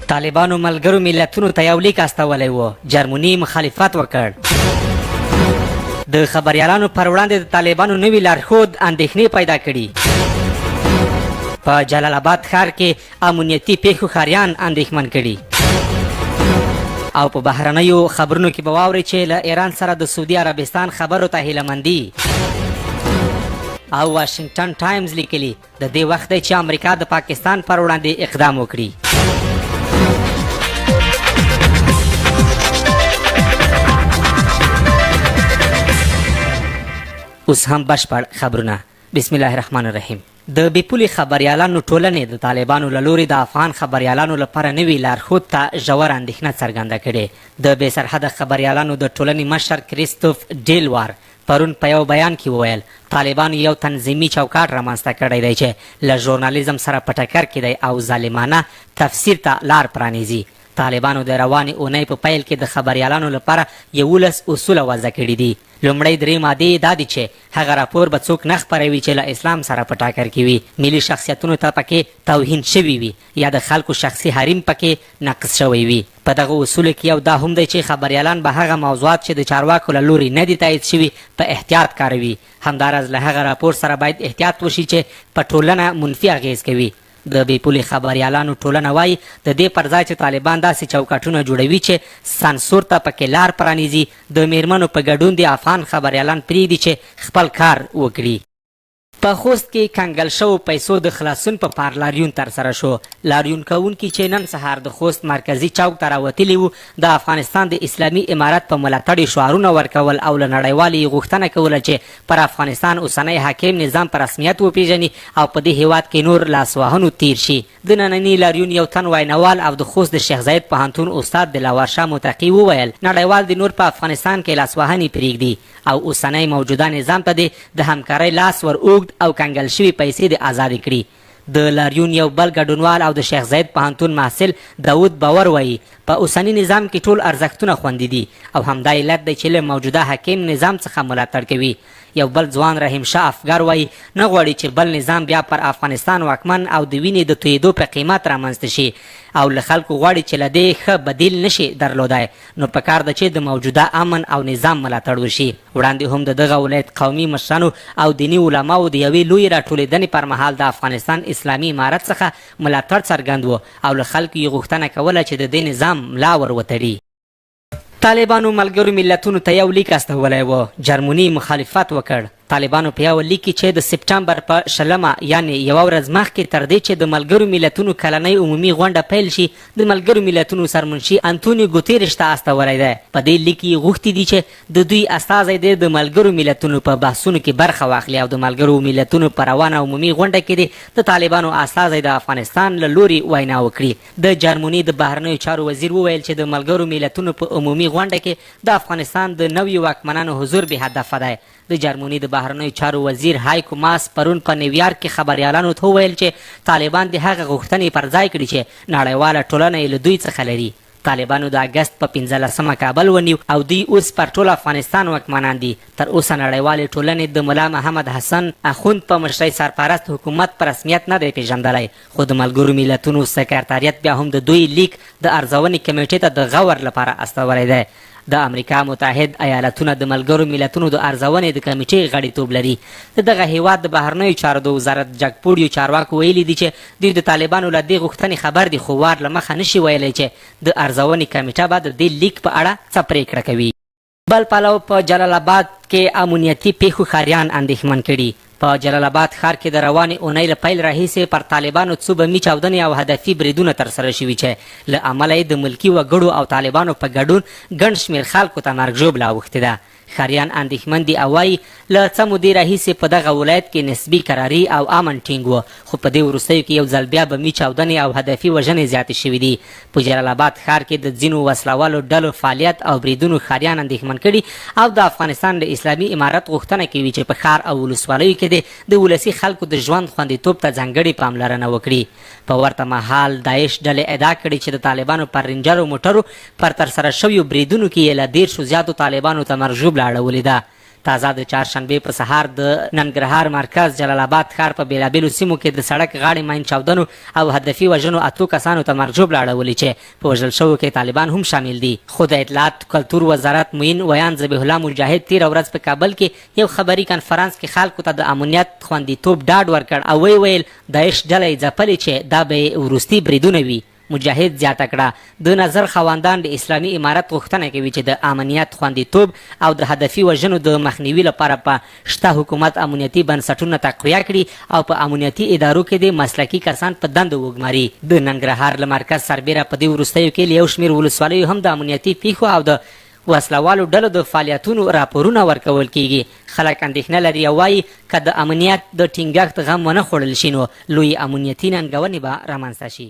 طالبانو ملګرو ملتونو ته یو لیک استولی و، جرمني مخالفت وکړ. د خبریالانو پر وړاندې د طالبانو نوي لارښود اندېښنې پیدا کړي. په جلال آباد ښار کې امنیتي پیښو ښاریان اندېښمن کړي. او په بهرنیو خبرونو کې به واورئ چې له ایران سره د سعودي عربستان خبرو ته هیله مندي. او واشنګټن ټایمز لیکلي، د دې وخت دی چې امریکا د پاکستان پر وړاندې اقدام وکړي. اوس هم بشپړ خبرونه. بسم الله الرحمن الرحیم. د بې پولې خبریالانو ټولنې د طالبانو له لوري د افغان خبریالانو لپاره نوي لارښود ته ژوره اندېښنه څرګنده کړې. د بې سرحده خبریالانو د ټولنې مشر کریستوف ډیلوار پرون په یو بیان کې وویل، طالبانو یو تنظیمي چوکاټ رامنځته کړی دی چې له ژورنالیزم سره په ټکر کې دی او ظالمانه تفسیر ته لار پرانیزي. طالبانو د روانې اونۍ په پیل کې د خبریالانو لپاره 11 اصوله وضع کړي دي. لومړۍ درې مادې یې دا دي چې هغه راپور به څوک نه خپروي چې له اسلام سره په ټکر کې وي، ملي شخصیتونو ته پکې توهین شوی وي یا د خلکو شخصي حریم پکې نقض شوی وي. په دغو اصولو کې یو دا هم دی چې خبریالان به هغه موضوعات چې د چارواکو له لوري نه دي تایید شوي په احتیاط کاروي. همداراز له هغه راپور سره باید احتیاط وشي چې په ټولنه منفي اغېز کوي. د بې پولې خبریالانو ټولنه وايي، د دې پر ځای چې طالبان داسې چوکاټونه جوړوي چې سانسور ته پکې لار پرانیزي، د مېرمنو په ګډون دې افغان خبریالان پرېږدي چې خپل کار وکړي. په خوست کې کنګل شوو پیسو د خلاصون په پار لاریون ترسره شو. لاریون کوونکي چې نن سهار د خوست مرکزي چوک ته راوتلي وو، د افغانستان د اسلامي امارت په ملاتړ یې شعارونه ورکول او له نړیوالو یې غوښتنه کوله چې پر افغانستان اوسنی حاکم نظام په رسمیت وپېژني او په دې هېواد کې نور لاسوهنو تېر شي. د ننني لاریون یو تن ویناوال او د خوست د شیخ زاید پوهنتون استاد دلاور شاه متقي وویل، نړیوال دې نور په افغانستان کې لاسوهنې پرېږدي او اوسنی موجوده نظام ته دې د همکارۍ لاس ور اوږد او کنګل شوې پیسې دې ازادې کړي. د لاریون یو بل ګډونوال او د شیخ زاید پوهنتون محصل داود باور وايي، په اوسني نظام کې ټول ارزښتونه خوندي دي او همدا علت دی چې له موجوده حاکم نظام څخه ملاتړ کوي. یو بل ځوان رحیم شاه افګار وايي، نه غواړي چې بل نظام بیا پر افغانستان واکمن او د وینې د تویېدو په قیمت رامنځته شي او له خلکو غواړي چې له دې ښه بدیل نه شي درلودای نو پکار ده چې د موجوده امن او نظام ملاتړ وشي. وړاندې هم د دغه ولایت قومي مشرانو او دیني علماوو د یوې لویې راټولېدنې پر مهال د افغانستان اسلامي امارت څخه ملاتړ څرګند و او له خلکو یې غوښتنه کوله چې د دې نظام ملا ور وتړي. طالبانو ملګرو ملتونو ته یو لیک استولی و، جرمني مخالفت وکړ. طالبانو په یوه لیک کې چې د سپټمبر په 20مه یعنې یوه ورځ مخکې تر دې چې د ملګرو ملتونو کلنۍ عمومي غونډه پیل شي، د ملګرو ملتونو سرمنشي انتونیو ګوتیرش ته استولی دی، په دې لیک یې غوښتي دي چې د دوی استازی دې د ملګرو ملتونو په بحثونو کې برخه واخلي او د ملګرو ملتونو په روانه عمومي غونډه کې دې د طالبانو استازی د افغانستان له لوري وینا وکړي. د جرمني د بهرنیو چارو وزیر وویل چې د ملګرو ملتونو په عمومي غونډه کې د افغانستان د نویو واکمنانو حضور بې هدفه دی. د جرمني د بهرنیو چارو وزیر هایکو ماس پرون په نیویارک کې خبریالانو ته وویل چې طالبان دې هغه غوښتنې پر ځای کړي چې نړیواله ټولنه یې له دوی څخه لري. طالبانو د اګست په 15مه کابل ونیو او دوی اوس پر ټول افغانستان واکمنان دي. تر اوسه نړیوالې ټولنې د ملا محمد حسن اخوند په مشرۍ سرپرست حکومت په رسمیت نه دی پېژندلی، خو د ملګرو ملتونو سکرتاریت بیا هم د دوی لیک د ارزونې کمېټې ته د غور لپاره استولی دی. د امریکا متحد ایالتونه د ملګرو ملتونو د ارزونې د کمېټې غړیتوب لري. د دغه هېواد د بهرنیو چارو د وزارت جګپوړیو چارواکو ویلي دي چې دوی د طالبانو له دې غوښتنې خبر دي، خو وار له مخه نه شي ویلی چې د ارزونې کمېټه به د دې لیک په اړه څه پرېکړه کوي. بل پلو په جلال اباد کې امنیتي پېښو ښاریان اندېښمن کړي. په جلال اباد ښار کې د روانې اونۍ له پیل راهیسې پر طالبانو څو بمي چاودنې او هدفي بریدونه ترسره شوي چې له امله یې د ملکي وګړو او طالبانو په ګډون ګڼ شمېر خلکو ته مرګ ژوبله اوښتې ده. ښاریان اندېښمن دي او وايي، له څه مودې راهیسې په دغه ولایت کې نسبي کراري او امن ټینګ و، خو په دې وروستیو کې یو ځل بیا بمي چاودنې او هدفي وژنې زیاتې شوې دي. په جلال اباد ښار کې د ځینو وسله والو ډلو فعالیت او بریدونو ښاریان اندېښمن کړي او د افغانستان له اسلامي امارت غوښتنه کوي چې په ښار او ولسوالیو کې دې د ولسي خلکو د ژوند خوندیتوب ته ځانګړې پاملرنه وکړي. په ورته مهال داعش ډلې ادعا کړې چې د طالبانو پر رینجرو موټرو پر ترسره شویو بریدونو کې یې له 30 زیاتو طالبانو ته مرګ ژوبله اړولې ده. تازه د چهارشنبې په سهار د ننګرهار مرکز جلال اباد ښار په بېلابېلو سیمو کې د سړک غاړې ماین چاودنو او هدفي وژنو اتو کسانو ته مرګ ژوبله اړولې چې په وژل شوو کې طالبان هم شامل دي. خو د اطلاعات کلتور وزارت معین ویاند ذبیح الله مجاهد تېره ورځ په کابل کې یو خبري کنفرانس کې خلکو ته د امنیت خوندیتوب ډاډ ورکړ او ویې ویل، داعش ډله یې ځپلې چې دا به یې وروستي بریدونه وي. مجاهد زیاته کړه، د نظر خاوندان د اسلامي امارت غوښتنه کوي چې د امنیت خوندیتوب او د هدفي وژنو د مخنیوي لپاره په شته حکومت امنیتي بنسټونه تقویه کړي او په امنیتي ادارو کې دې مسلکي کسان په دندو وګماري. د ننګرهار له مرکز سربېره په دې وروستیو کې له یو شمېر ولسوالیو هم د امنیتي پېښو او د وسله والو ډلو د فعالیتونو راپورونه ورکول کېږي. خلک اندېښنه لري او وايي، که د امنیت د ټینګښت غم ونه خوړل شي نو لویې امنیتي ننګونې به رامنځته شي.